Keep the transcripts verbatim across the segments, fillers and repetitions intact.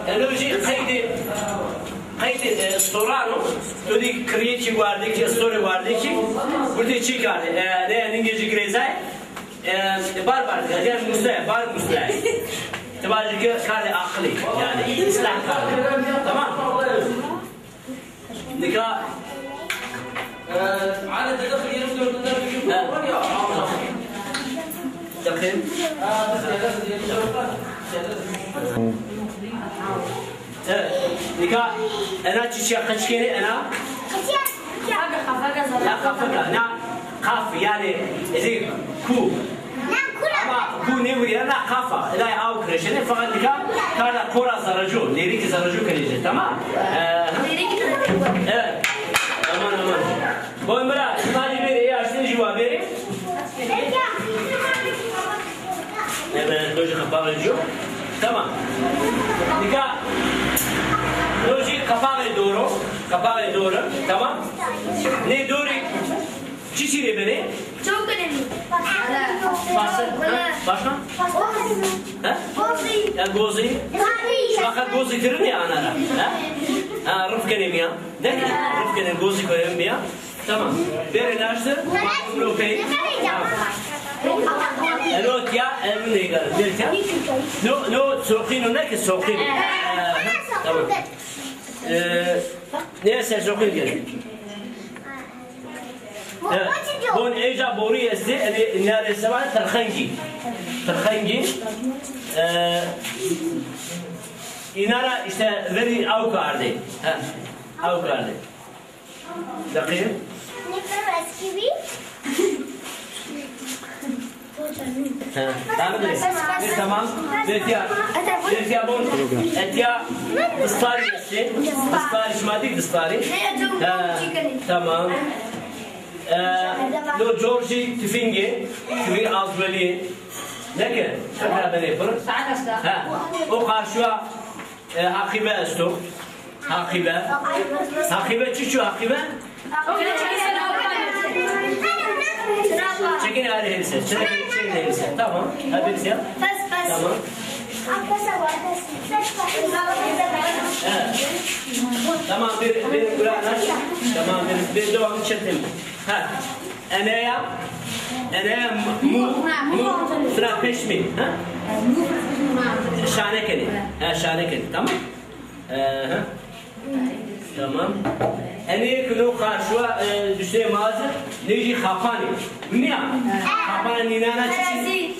Eno jî qeydê, qeydê, e, soran o. Tu dî kirîyê kî wardê kî, sorê wardê kî. Gurtê çî kardê. E, ne, ningê jî girêzayê. E, bar bar dî, yanî muslaya, bar muslaya. Ti vajî ke kardê aqilî, yanî, islah kardê. Tamam? Nika, e, Deqeyim. Evet. Nika, ena çiçîya qeç kenê, ena? Ya qafika, na qaf, yanî, ezî ku. Ama ku nêwirîya na qaf a. Ilay aw kireşenê, feqet nika karda kora zerrecû, lêrikî zerrecû kenê ci, tamam? Ee, evet. Aman, aman. Bon, bira, şima jî bêrê, ê aştê jî wa bêrê. Evet, to jî qepaxê jî yo. Tamam. Nika, to jî qepaxê dor o. Qepaxê dor o. Tamam. Nê dorî çi çî rê benê? Çok önemli. Fasıl. Ha? Başka? Ha? Gozî. Ya gozî. Gozî. Şima qet gozî kirinê ana ra? Ha? Ha, rif kenê mîyan. Ne ki? Rif kenê gozî koyun mîyan. Tamam. Bêrê naştir. Lo pey. Eno tiya, eno nêgar. Bêrê tiya. No, no, soqîn o ne ki soqîn. Tamam. Ee, neyse, soqîn gelin. Evet. Bon, êca borî estê, enê nîya rê se vanê tirxengî. Tirxengî. E, îna ra îşte verî awk ardê. Ha, awk ardê. Deqî. Nî pir eskî bî. Ha, tamam. Tamam. Bêrê tiya, bêrê tiya bon. Etiya distarî estê. Distarî, şima dî distarî. Ha, tamam. E, no cor jî tifingê, tifingê azbelî. Ne ke? Çekra benê pir. Ha, o qarşuya, e, haqîbe esto. Haqîbe. Haqîbe çiço haqîbe? Çekin ayrı hepsi. Çekin, çekin hepsi. Tamam. Ha, bir şey. Tamam. Evet. Tamam, bir, bir, bir, tamam, bir, bir devam çetin. Ha. Eneya, eneya mu, mu, fina peşmî, ha? Şane kenî. Ha, şane kenî, tamam. Ee, ha. Tamam. Enê ki no qarşuwa, e, düştê mazir, nê jî xapanî. Nîya? Xapana nînana çi çi?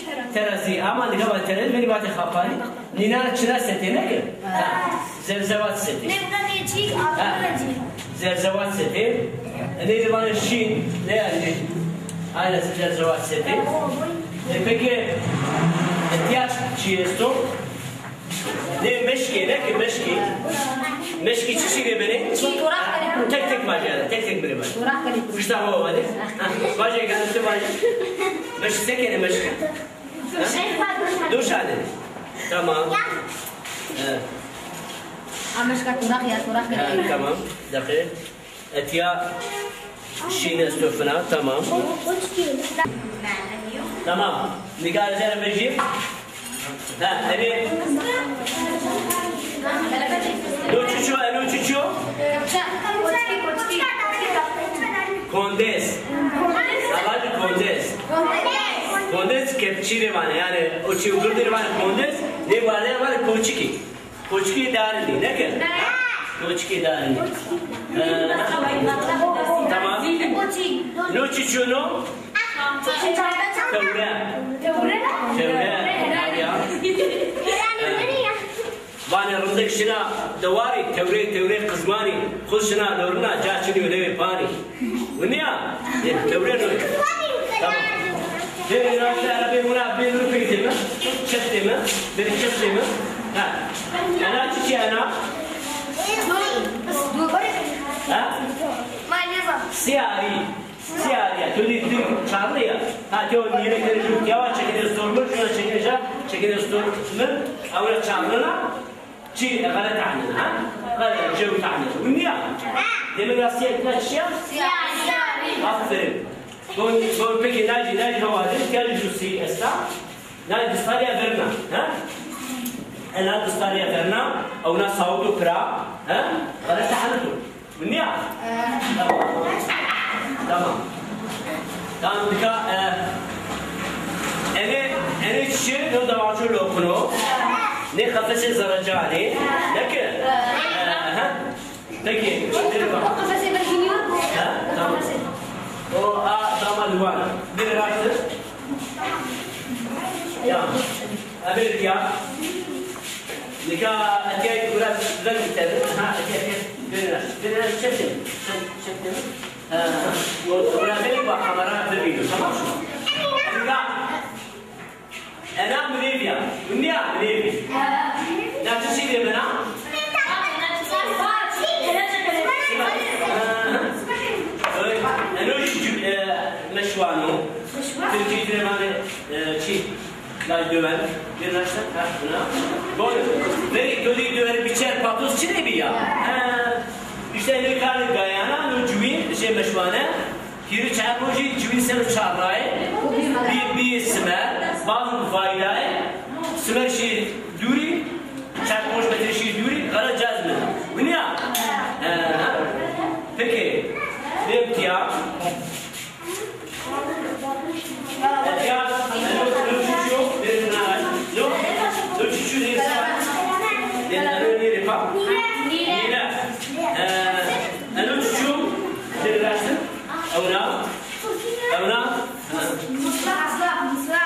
Terazî. Terazî. Ama nika va terazî, beni vate xapanî. Nînana çina setê ne ki? Ha. Zerzevat setê. Ne buna ne çik, ha. Zerzevat setê. E, nê de vanê şîn, ne yani? Aynası zerzevat setê. E, peki, e, tiya çi esto? Nê meşkê, ne ki meşkî? Meşkî çi çî rê benê? Tek tek vaje, tek tek bire vaje. Kuşta ho vade. Ha, vaje, ganişte vaje. Meşkî se kenê meşkî? Ha? Duşa de. Tamam. Evet. Ama şka turak ya, turak. Ha, tamam. Dakika. Etiya şîn esto fina, tamam. Tamam. Nika ez ene vejî. Ha, ebe. No çiço, eno çiço? Kondes. Avaj kondes. Kondes kepçî rê vanê, yani o çî gird rê vanê kondes, nê wardene vanê koçikî. Koçikê darindî, ne ke? Koçikê darindî. Ee, tamam. No çiço no? Tewre. Tewre. Ya. Vanê rindek şina dewarî, tewrê, tewrê qizmanî, xwu şina lorina, ca çinî yo lewê panî. Winî ya? Ê, tewrê no. Tamam. Bêrê raştê erebê wina bê rifê mi, çeptê mi, bêrê çeptê mi. Ha. Ena çiçî ena? Ha? Siyarî. Siyarî ya. Tu dî, tu çarnî ya. Ha, tu nîne kerê ju tiyawa çekine stor mi, şuna çekine ja, çekine stor mi, ewra çarnî na. Çi, xelet tanî, ha? Xelet, cew tanî. Winî ya? Demek asîya ina çi ya? Siyarî. Aferin. Gon, gon peki nacî, nacî hawazî, gel ju sî esta. Nacî distarîya verna, ha? Ena distariya verna, ewna sawit û pira, he? Xelete henito. Nîya? Tamam. Tamam. Tamam, nika, e, ene, ene çiçî, no dewaço loqino. Ne qefesê zerrecanî. Ne ki? E, he. Peki, şimdi bak. O qefesê berhînî yo? Ha, tamam. O, a, tamam, var. Bir rahatsız. Ya. Abi ya. Nika etiyay biraz güzel bir tane. Ha, etiyay, etiyay. Biraz, biraz çektim. Çek-, çektim. Ha, o, o biraz bir bak, kamera bir video, tamam mı? Nika. Ena minêvî ya. Nîya minêvî. Na tu çi dê bena? Eno jî cü-, e, meşwano. Tirkî dê vanê, e, çi? Laj döven. Bir naşta, ha, buna. Bon, verî, tu dî döver biçer patos çi dê bî ya? Ha, işte ne kar gayana, no cüvîn, şey meşwane. Hîrê çar rojî ciwîn ser o çar raye, bî, bî simer, bazı faydayê, simer şî dûrî, çar roj metre şî dûrî, qara cazme. Winî ya? He, he. Peki, bêm tiya. Tiya, no, no çuçu, no, no çuçu, no, no çuçu, no, no çuçu, Ewna? Ewna? Mısra, mısra, mısra.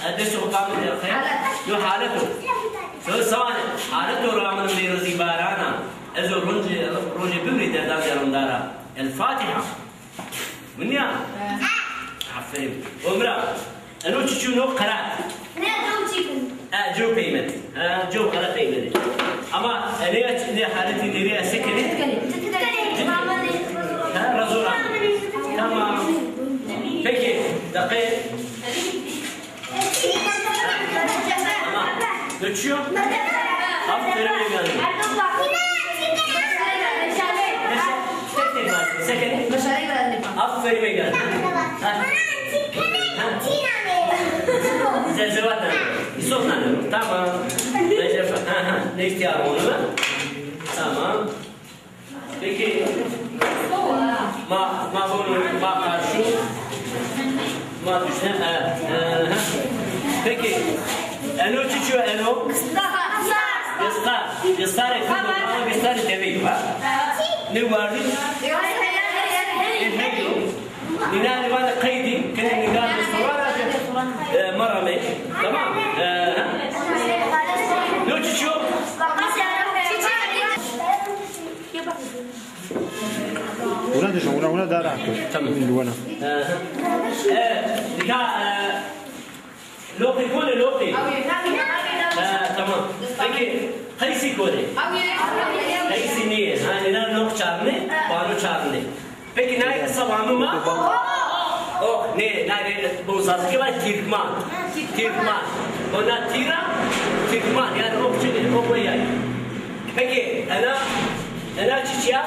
E, dest xo kamil de xeyr. Halet. Yo halet o. Yo sane. Halet o ra min mêrezî barana. Ez o rojê, rojê bimrî derdan de rindara. El Fatiha. Min ya? He. Aferin. Omra. Eno çiçû no qerat. Ne, ew çî kin. E, cû peymen. Ha, cû qerat peymenî. Ama enê, enê haletî derî ez se kenî? Kenî. Ha, razor a. Tamam. Peki, deqe. Tamam. Döçüyor. Aferin evladım. Meşe-, tek tek var. Sekeni. Aferin evladım. Ha. Ha. Zerzevat nane. İsot nane. Tamam. Recep. Ha, ha. Ne ihtiyar onu? Tamam. Peki. Ma, ma bunu, ma karşı. Ma düşüne, e, e, ha. Peki. Eno çiço eno? Qistar. Qistar. Qistar. Qistar e, ama qistar e demek var. Ne vardı? E, ne yok? Nînanê vanê qeydî, kenê nîngan restorana de, e, ma ramê. Tamam. E, ha. No çiço? Una de una, una dara. Tamam. Una. E, ha. E, nika, e, Loqî kone, loqî. Ha, tamam. Peki, qeysî kone? Qeysî nîye. Ha, nînan loq çarnê, bano çarnê. Peki, nayê qisa vano ma? Oh, ne, nayê, bo zazakî va Tirkman. Tirkman. Bona tîra, Tirkman. Yanî oq çinê, oq ve yay. Peki, ena, ena çiçî ya?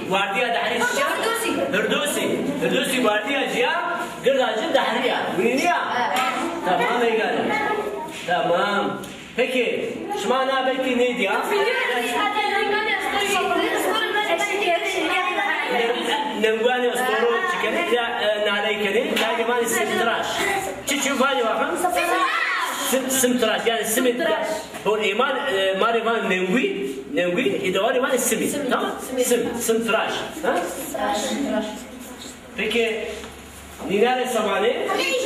Wardîya dehrî çiçî ya? Hirdosî. Hirdosî wardîya ci ya, girda ci dehrî ya. Winî nîya? Tamam, ey gane. Tamam. Peki, şima na belkî nêdîya? Nengwanê storo çi kenê, ya, e, naley kenê, ya vanê simtiraş. Çiçî vanê waxan? Sim, simtiraş, yanî simê. Hol ê ma, e, ma rê vanê nengwî, nengwî, ê dewa rê vanê simî. Tamam? Sim, simtiraş. Ha? Peki, nînan rê se vanê? Qiliç.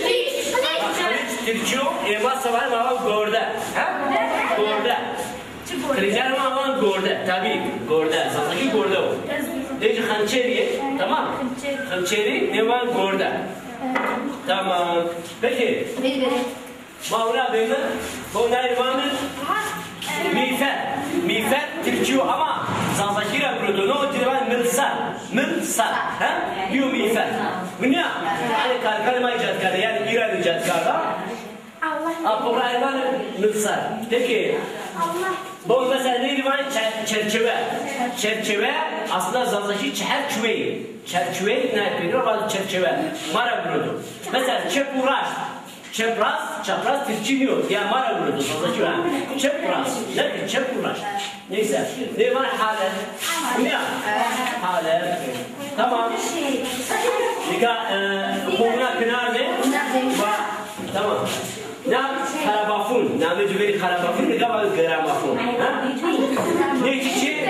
Tirkî yo, ê ma se vanê, ma van gorde. Ha? Gorde. Qilican ma van gorde, tabî, gorde. Zazakî gorde o. Ê ci xençerî yê, tamam? Xençerî, nê van gorde. Tamam. Peki. Ma wina bême, bo nayê vanê mîfer. Mîfer Tirkî yo ama Zazakî ra gureto. No ci vanê milser. Milser. He? Bîyo mîfer. Winî ya? Hanî karkarê ma îcad kerde. Yanî Îran îcad kerda. A, bo ra vanê milser. Peki. Bo mesela ney rê vanê çer-, çerçeve. Çerçeve aslında Zazakî çeher çuweyî. Çerçuweyî nayê pêro vanê çerçeve. Ma ra gureto. Mesela çep û raşt. Çepraz, çapraz Tirkî nîyo. Ya ma ra wurdo, Zazakî ra. Çepraz, ne ki çep uğraş. Neyse. Ne var hale? Ne ya? Hale. Tamam. Nika, e, komuna kinar de. Tamam. Na karabafun, namê ci verî karabafun, nika va gramafon. Ha? Ne çiçi?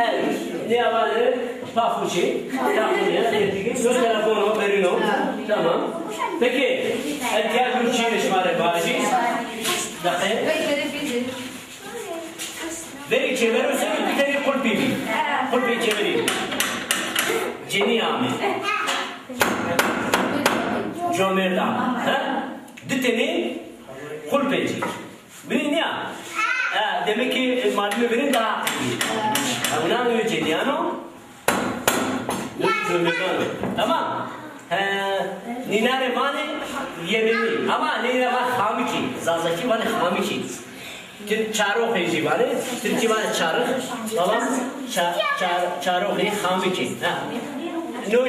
Evet. Ne yalanı? Pafuçi. Pafuçi. Söz telefonu, verino. Tamam. Peki, el diğer bir şey şima re vajî. Dakika. Verî çêvero ser û di tenê qulpî bî. Qulpê çêverî. Cenî amê. Comêrd amê. He? Di tenê qulpê ci. Bînî nîya? E, demek ki, e, mardimê verîn daha aqilî. E, wina nû cenîyan o. Nû comêrdan o. Tamam. He, nîna rê vanê yemenî. Ama nîna rê vanê xamikî. Zazakî vanê xamikî. Tirk çaroxê jî vanê, tirkî vanê çarix, babam ça-, çar-, çaroxê xamikî. Ha. No